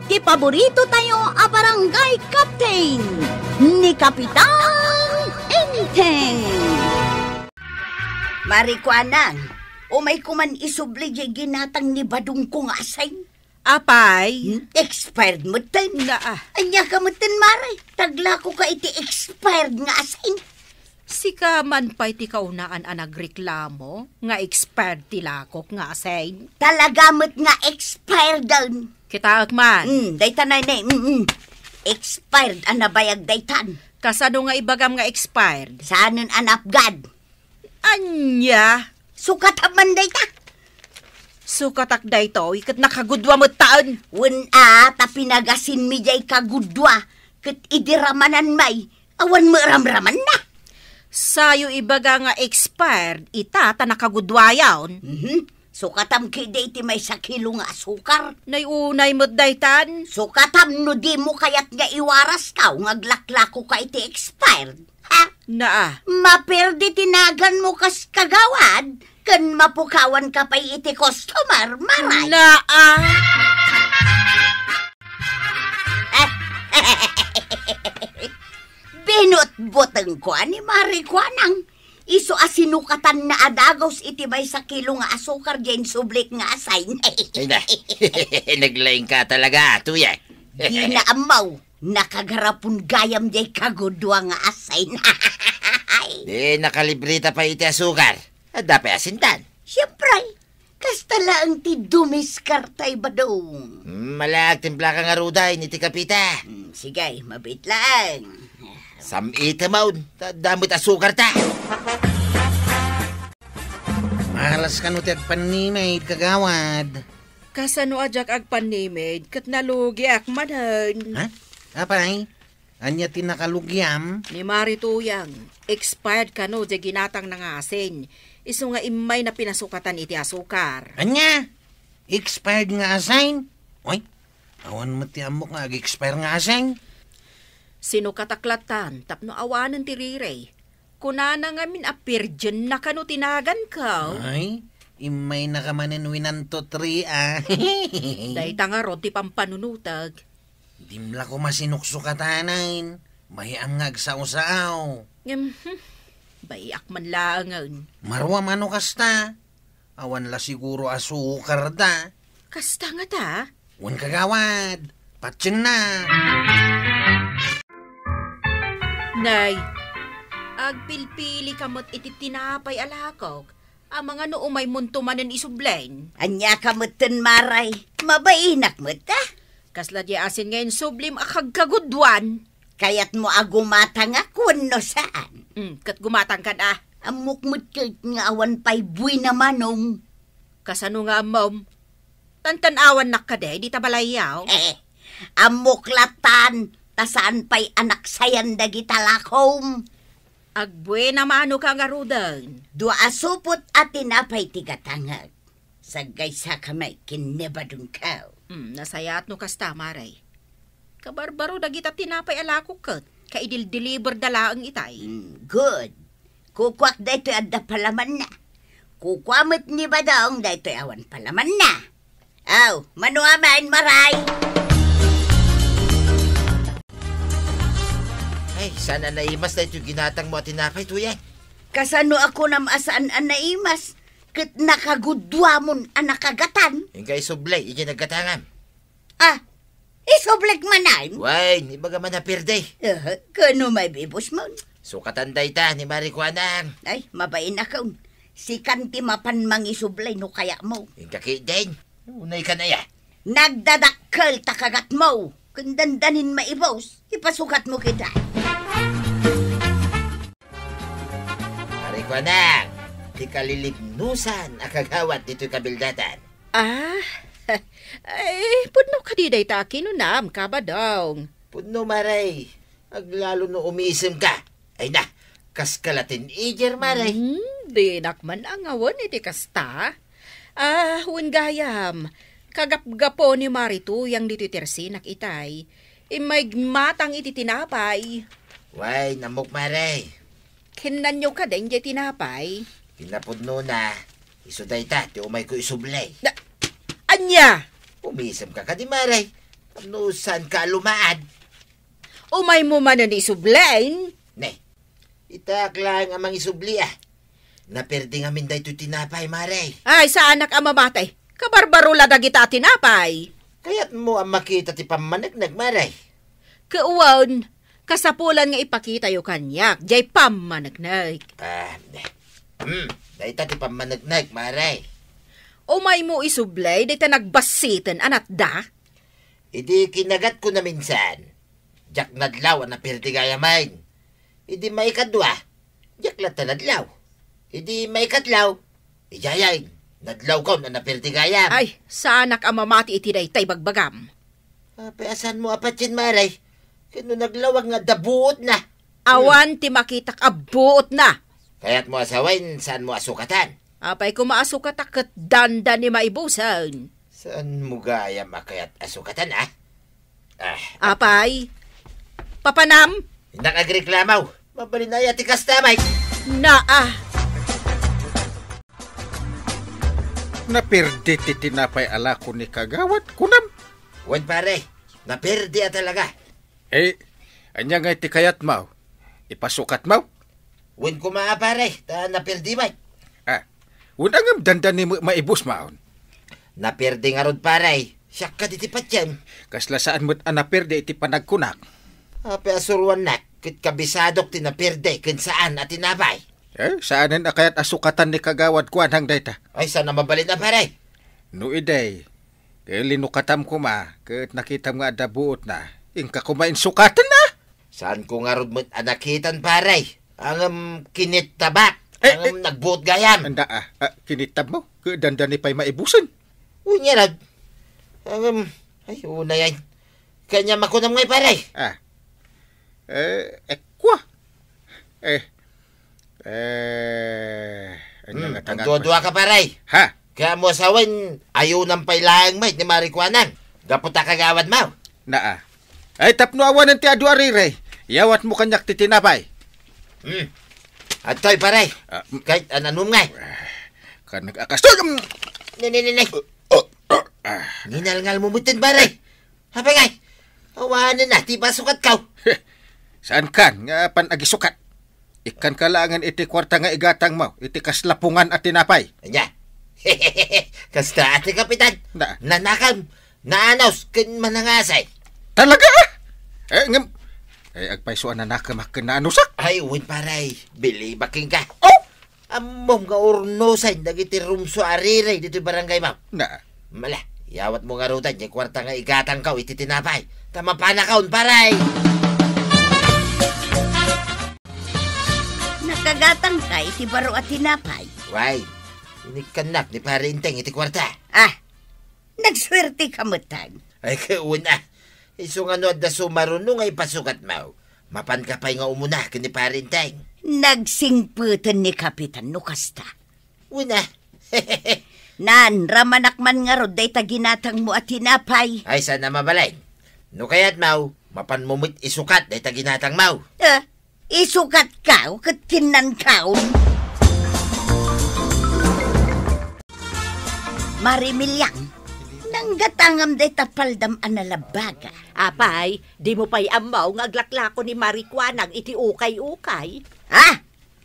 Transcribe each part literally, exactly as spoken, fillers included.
ti paborito tayo a barangay captain, ni Kapitan Enteng. Mari Kuanang, umayko man isubli diay ginatang ni Badongko nga asin. Apay? Hmm? Expired metten. Naa. Ania ka metten, Mare? Taglako ka iti expired nga asin. Sika man pay ti kaunaan a nagreklamo nga expired ti lakok nga asin. Talaga met nga expired. Kitaek man. Hmm, dayta nay, nay. Mm, mm. Expired a nabayag daytan. Kasano nga ibagam nga expired? Saanen a napgad. Ania? Sukatam man dayta. Sukatak daytoy, ket nakagudua metten. Wen a, ta pinagasinmi diay kagudua, ket idi ramanan may, awan met ramramanna. Sayo ibaga nga expired ita ta nakaguduayon. Mhm. Sukatam ketdi iti maysa kilo nga asukar. Nay unay met daytan. Sukatam no dimo kayat nga iwaraskaw nga aglaklako ka iti expired. Ha? Naa. Maperdi ti naganmo kas kagawad, ken mapukawan ka pay iti customer, Maray. Naa. Binutbutengko a ni Mari Kuanang. Isu a sinukatanna a dagus iti maysa kilo nga asukar diay insublik nga asin. Ay na, naglaing ka talaga, Tuyang. Di na ammaw, nakagarapon gayam diay kagudua nga asin. Di nakalibreta pay iti asukar. Adda pay asintan. Siempre, kasta laeng ti dumiskarte, Badong. Hmm, mala, agtimpla ka ngaruden iti kapita. Hmm, sige, mabiit laeng. Sam-item, ta adda met asukarta. Malas kano ti agpannimid, kagawad. Kasano a diak agpannimid, ket nalugiak manen. Ha? Apay? Ania ti nakalugiam? Ni Mari Tuyang, expired kano diay ginatangna nga asin. Isu nga immayna pinasukatan iti asukar. Ania? Expired nga asin? Oy, awan met ti ammok nga ag-expire nga asin. Sinukatak lattan tapno awanen ti riri. Kunana ngamin a virgin na kano ti naganko. Ay, immaynaka manen winanto three, a. Dayta ngarud ti pampanunotek. Dimla koma sinuksukatanen. Bay-am nga agsao-sao. Ngem, hmm, bay-ak man laengen. Maruam a no kasta. Awan la siguro a sukarda. Kasta ngata? Wen, kagawad. Patienna. Nay, agpilpili ka met iti tinapay a lakok. Amangan no umaymonto manen isublen. Ania ka metten, Maray? Mabainak met, a? Kasla diay asin nga insublim a kagkaguduan. Kayatmo a gumatangak wenno saan? Mm, ket gumatangkan a. Ammok met ket nga awan pay buena manong. Kasano nga ammom? Tantan-awannak kadi dita balayyo? Eh, ammok lattan, ta saan pay a naksayan dagita lakom. Agbuena mano ka ngaruden. Dua a supot a tinapay ti gatangek. Saggaysaka met ken ni Badongko. Hmm, nasayaat no kasta, Maray. Kabarbaro dagita tinapay a lakok ket, kaidildiliberda laeng itay. Hmm, good. Kukuak daytoy adda palamanna. Kukua met ni Badong daytoy awan palamanna. Aw, mano amin, Maray? Ay, saan a naimas daytoy ginatangmo a tinapay, Tuyang? Kasano a kunam a saan a naimas? Ket nakaguduamon a nakagatan. Inka isubli, idiay naggatangam. Ah, isublik manen? Wen, ibaga man a pirdi. Eh, kano maibibusmon? Sukatan dayta ni Mari Kuanang. Ay, mabainakon. Sikan ti mapan mangisubli no kayatmo. Inka ketdin. Unay ka na ya. Nagdadakkel ta kagatmo. Ken dandanin maibus, ipasukatmo ketdi. Mari Kuanang, ti kalilibnosan a kagawad ditoy kabildatan. Ah, ay, pudno kadi dayta a kinunam, Kabadong? Pudno, Maray. Aglalo no umisemka. Ay na, kas ka la teenager, Maray. Hmm, dinak man angawen iti kasta. Ah, wen gayam, kagapgapo ni Mari Tuyang ditoy tersinak itay. Immay matang iti tinapay. Wen, ammok, Maray. Kinnanyo kadin diay tinapay? Kinapudnona, isu dayta ti umayko isubli. Da-, ania? Umisemka kadi, Maray. No saanka a lumaad? Umaymo manen isublin. Ne, itak laeng a mangisubli, a. Naperdi ngamin daytoy tinapay, Mare. Ay, saanak a mamati. Kabarbaro la dagita a tinapay. Kayatmo a makita ti pammaneknek, Mare? Ket wen, kasapulan nga ipakitayo kaniak, jay pammaneknek. Ah, hmm, dayta ti pammaneknek, Mare. Umaymo isubli, dayta nagbassiten a natda. Idi kinagatko naminsan, diak nadlaw a naperdi gayamen. Idi maikadua, diak latta nadlaw. Idi maikatlo, idiay, nadlawkon a naperdi gayam. Ay, saanak a mamati iti dayta ibagbagam. Apay a saanmo a patien, Mare? Ket no naglawag nga adda buotna. Awan ti makitak a buotna. Kayatmo a sawen, saanmo a sukatan? Apay koma a sukatak ket dandani maibusen. Saanmo gayam a kayat a sukatan, a? Ah. Apay, papanam? Innak agreklamo. Mabalin aya ti kasta, Mike? Naa. Naperdi ti tinapay a lako ni Kagawad, kunam? Wen, pare. Naperdi a talaga. Eh, ania ngay ti kayatmo? Ipasukatmo? Wen koma, pare, ta naperdi met. Ah, wen a ngem dandani met maibusmon? Naperdi ngarud, pare. Siak kadi ti patiem. Kasla saan met a naperdi iti panagkunak. Apay a suroannak, ket kabisadok ti naperdi ken saan a tinapay. Eh, saanen a kayat a sukatan ni Kagawad Kuanang dayta? Ay, saan a mabalin a, pare? No idi, ket linukatam koma, ket nakitam nga adda buotna, inka koma insukaten, a? Saanko ngarud met a nakitan, pare. Ngem kinittabak. Eh, ngem eh. Nagbuot gayam. Anda, a, a, kinittabmo? Ket dandani pay maibusen? Unya nag-, ngem, ay, unayen. Kanya makunam ngay, pare. Ah. Eh, eh, kwa? Eh, eh, anya nga tangan ko? Agduadua ka, pare. Ha? Kaya mo asawen, ayunan pay laeng met ni Mari Kuanang. Gapu ta kagawad mo. Naa. Ay, tapno awanen ti adu a riri, yawatmo kaniak ti tinapay. Hmm. Adtoy, pare. Ah, mm. Kay, an-, anum nga? Kan nag-akas to, mm. Ne, ne, ne, ne. Oh, oh, ah. Ninalngal mo mutin, pare. Apay ngay? Awanen na, ti pasukat kaw. Saan kan nga pan agisukat? Ikkan ka laengen iti kuarta nga igatangmo iti kaslapungan a tinapay. Anya? Kasta ti kapitan. Na. Nanakam, naanos, ken manangasay. Talaga? Eh, ngem, eh, agpayso a nanakemak ken naanusak. Ay, wen, pare. Bilibak kenka. Oh! Ammom nga urnosen dagiti rumso a riri ditoy barangay mo. Na. Mala, yawatmo ngaruden ti kuarta nga igatangko iti tinapay. Ta mapanakon, pare! Nakagatangka iti baro a tinapay. Way, inikkannak ni Pare Enteng iti kuarta. Ah, nagsuerteka metten. Ay, kauna. Isu nga no adda sumaruno nga ipasukatmo, mapanka pay nga umuna ken ni Pare Enteng. Nagsingpeten ni Kapitan no kasta. Una. Naan, ramanak man ngarud dayta ginatangmo a tinapay. Ay, saan a mabalin. No kayatmo, mapanmo met isukat dayta ginatangmo. Ah, isukatka ket kinnankaon. Mari Miliang, nanggatangam dayta paldam a nalabbaga. Apay, dimo pay ammo nga aglaklako ni Mari Kuanang iti ukay-ukay? Ah,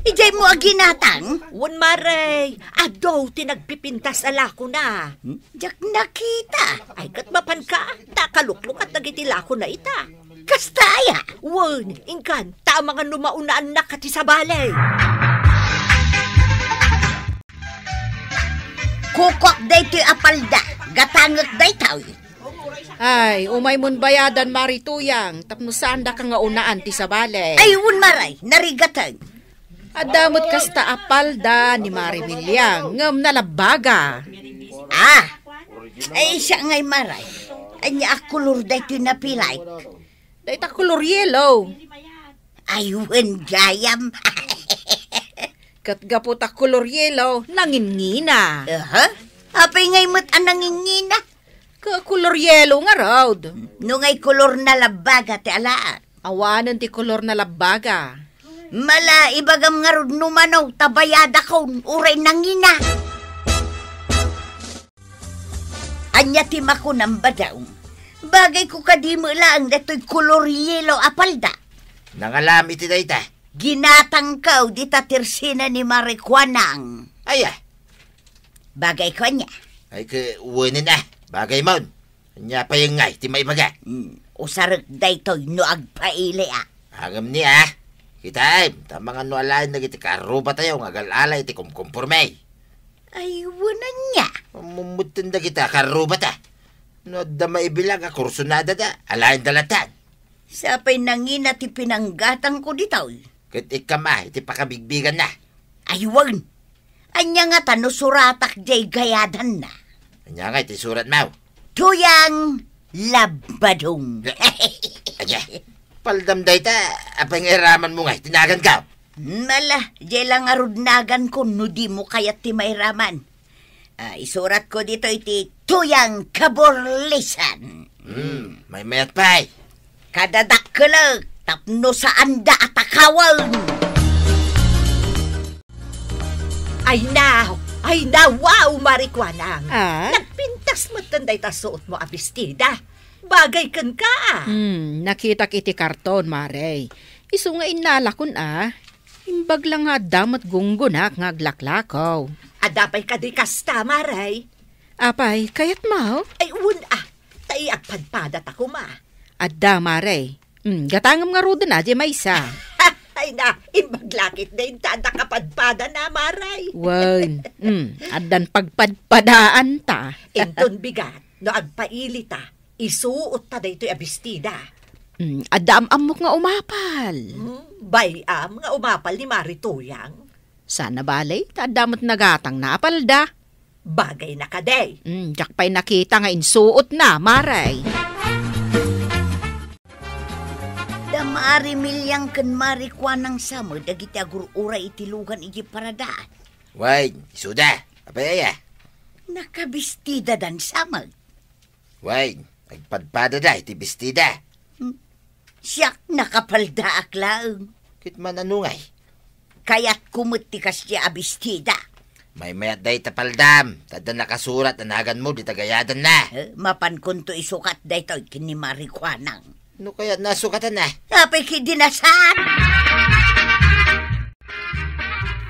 idiaymo a ginatang? Wen, Mare, adu ti nagpipintas a lakona. Hmm? Diak nakita. Ay, ket mapanka, ta kaluklukat dagiti lakona ita. Kasta aya? Wen, inkan, ta amangan no maunaannak ti sabali. Kukuak daytoy a palda, gatangek daytoy. Ay, umaymon bayadan, Mari Tuyang, tapno saandaka nga unaan ti sabali. Ay, wen, Maray, narigaten. Adda met kasta a palda ni Mari Miliang, ngem nalabbaga. Ah, ay, siak ngay, Maray. Ania a kolor daytoy napilay? Dayta kolor yellow. Ay, wen gayam. Ket gapu ta kolor yellow, nangingina. Aha? Apay ngay met a nangingina? Ket kolor yellow ngarud. No ngay kolor nalabbaga ti alaat? Awanen ti kolor nalabbaga. Mala, ibagam ngarud no mano, ta bayadakon, uray nangina. Ania ti makunam, Badong? Bagay ko kadi met laeng datoy kolor yelo a palda. Nangalam iti dayta. Ginatangko dita tersina ni Mari Kuanang. Aya. Bagay ko ania? Ay, ke, wenen a. Bagay mon. Ania pay ngay ti maibaga? Hmm, usarek daytoy no agpaili a. Ngem ni a. Kitaem, ta mangano alaen dagiti karrubatayo nga agal-ala iti kumkumporme. Ay, wen ania? Mummutten dagiti karrubata. No adda maibilang a kursunadada, alaenda latan. Sapay nangina ti pinanggatangko ditoy. Ket ikkam a iti pakabigbiganna. Ay, wen. Ania ngata no suratak diay gayadanna? Ania ngay ti suratmo? Tuyang Labadong. Ania? Paldam dayta, apay nga iramanmo ngay ti naganko? Mala, diay la ngarud naganko no dimo kayat ti mairaman. Ah, isuratko ditoy ti Tuyang Kaburlisan. Hmm, maymayat pay. Kadadakkelek tapno saanda a takawen. Ay na, ay na, wow, Mari Kuanang. Ah? Nagpintas metten dayta suotmo a bestida. Bagay kenka, ah. Hmm, nakitak iti karton, Mare. Isu nga innalakon, ah. Imbag la nga adda met gunggonak nga aglaklakaw. Adda pay kadi kasta, Mare? Apay, kayatmo? Ay, wen, ah. Ta agpadpadata koma. Adda, Mare. Hmm, gatangem ngaruden a, diay maysa. Ay na, imbag la ketdi inta adda kapadpadana, Mare. Wen, hmm, addan pagpadpadaanta. Inton bigat, no agpailita, isuotta daytoy a bestida. Hmm, adda am-ammok nga umapal. Hmm, bay-am nga umapal ni Mari Tuyang. Saan a bale, ta adda met nagatangna a palda. Bagayna kadi. Hmm, diak pay nakita nga insuotna, Mare. Da Mari Miliang ken Mari Kuanang sa met dagiti agur-uray iti lugan idiay paradaan. Wen, isuda. Apay aya? Nakabistidadan sa met. Wen, agpadpadada iti bestida. Hmm. Siak, nakapaldaak laeng. Ket man, ania ngay? Kayatko met ti kasdiay a bestida. Maymayat dayta paldam, ta adda nakasurat a naganmo dita gayadanna. Eh, mapankonto isukat daytoy ken ni Mari Kuanang. No kayat, nasukatanna? Apay ketdi na saan?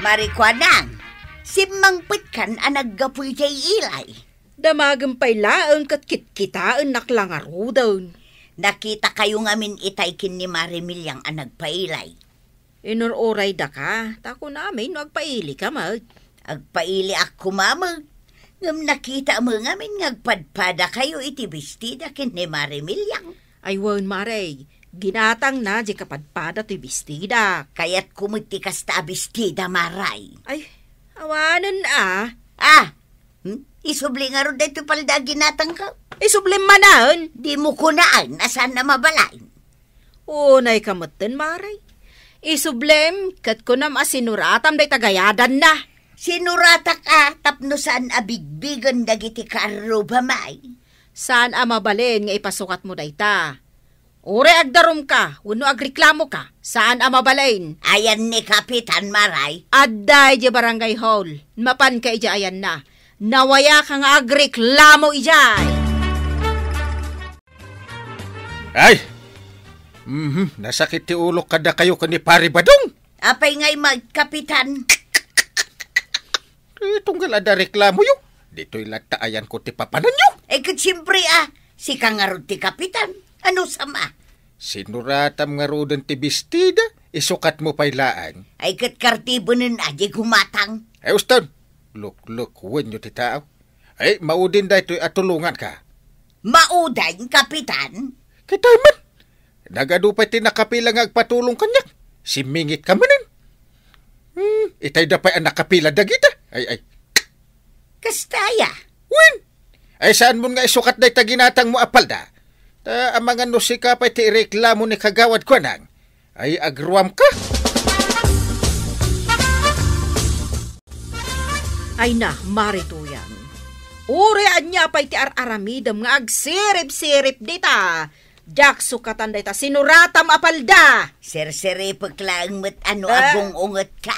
Mari Kuanang, simmangpetkan a naggapu idiay ilay. Damagem pay laeng ket kitkitaennak la ngaruden. Nakitakayo ngamin itay ken ni Mari Miliang a nagpailay. Inur-uray daka, ta kunami no agpailika met. Agpailiak koma met. Ngem nakitaem ngamin nga agpadpadakayo iti bestida ken ni Mari Miliang. Ay wen, Mare, ginatangna diay kapadpada ti bestida. Kayatko met ti kasta a bestida, Mare. Ay, awanen a. Ah, Hmm? Isubli ngarud daytoy palda a ginatangko? Isublim manen. Dimo kunaan a saan a mabalin. Unayka metten, Mare. Isublim, ket kunam a sinuratam dayta gayadanna. Sinuratak a tapno saan a bigbigen dagiti kaarrubam ay. Saan a mabalin nga ipasukatmo dayta. Uray agdarumka wenno agreklamoka, saan a mabalin. Ayan ni Kapitan, Mare? Adda idiay barangay hall. Mapanka idiay ayanna. Nawayaka nga agreklamo idiay. Ay! Mhm, nasakit ti ulok kadakayo ken ni Pari Badong. Apay ngay met, Kapitan? Eh, tunggal adda reklamoyo. Ditoy latta ayanko ti papananyo. Eh, ket siempre, ah, sika ngarud ti kapitan. Ano sama? Sinuratam ngaruden ti bestida, isukatmo pay laeng. Ay, ket kartibenen a di gumatang. Ay, uston. Luklukwenyo ti tao. Ay, maudin daytoy a tulonganka. Maudin, Kapitan? Kitay man. Nagadu pay ti nakapila nga agpatulong kaniak. Simmingit ka manen. Hmm, itay da pay a nakapila dagita. Ay, ay. Kasta aya? Wen. Ay, saanmon nga isukat dayta ginatangmo a palda? Ta amangan no sika pay ti ireklamo ni Kagawad Kuanang. Ay, agruamka. Ay na, Mari Tuyang. Uray ania pay ti ar-aramidem nga agsirip-sirip dita. Diak sukatan dayta sinuratam a palda. Sirsiripek laeng met a no Ah. agung-ungetka.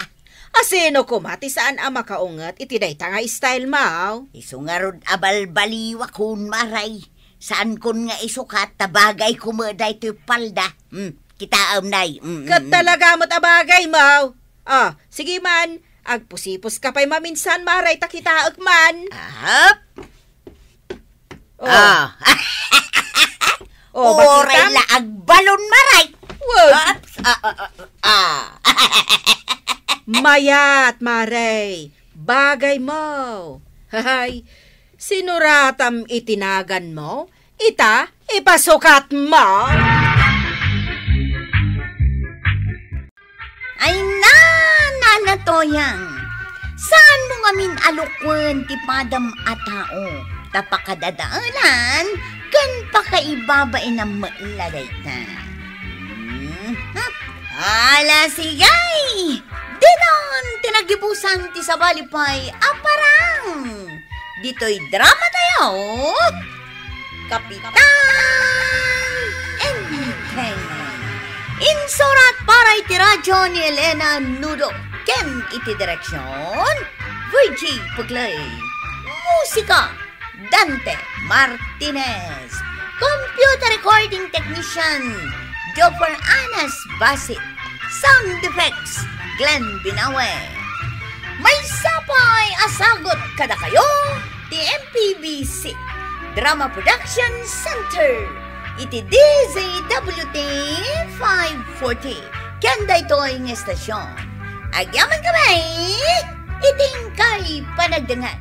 Asino koma ti saan a makaunget iti dayta nga style mo? Isu ngarud a balbaliwakon, Mare. Saankon nga isukat ta bagayko met daytoy palda. Hmm, kitaem, Nay. Mm, Ket mm. talaga met a bagaymo. Ah, sige man, agpusiposka pay maminsan, Mare, ta kitaek man. Ahap. Oh. Ah. Oh, Uray bakit? la agbalon, Mare. Wag. Oops. Ah, ah, ah, ah. Mayat, Mare. Bagaymo. Hay, sinuratam iti naganmo, ita, ipasukatmo. Ay na, Nana Toyang, saanmo ngamin a lukwen ti padam a tao, ta pakadadaelan ken pakaibabainam met la dayta. Hmm, ha? Ala, sige! Dinon ti nagibusan ti sabali pay a parang ditoy drama tayo, Kapitan Enteng. Insurat para iti radyo ni Elena Nudo ken iti direksyon, Virgie Puglay. Musika, Dante Martinez. Computer recording technician, Joffer Anas Basit. Sound effects, Glenn Binawe. Maysa pay a sagut kadakayo ti M P B C Drama Production Center iti D Z W T five forty. Ken daytoy nga estasyon, agyamankami iti inkay panagdengngeg.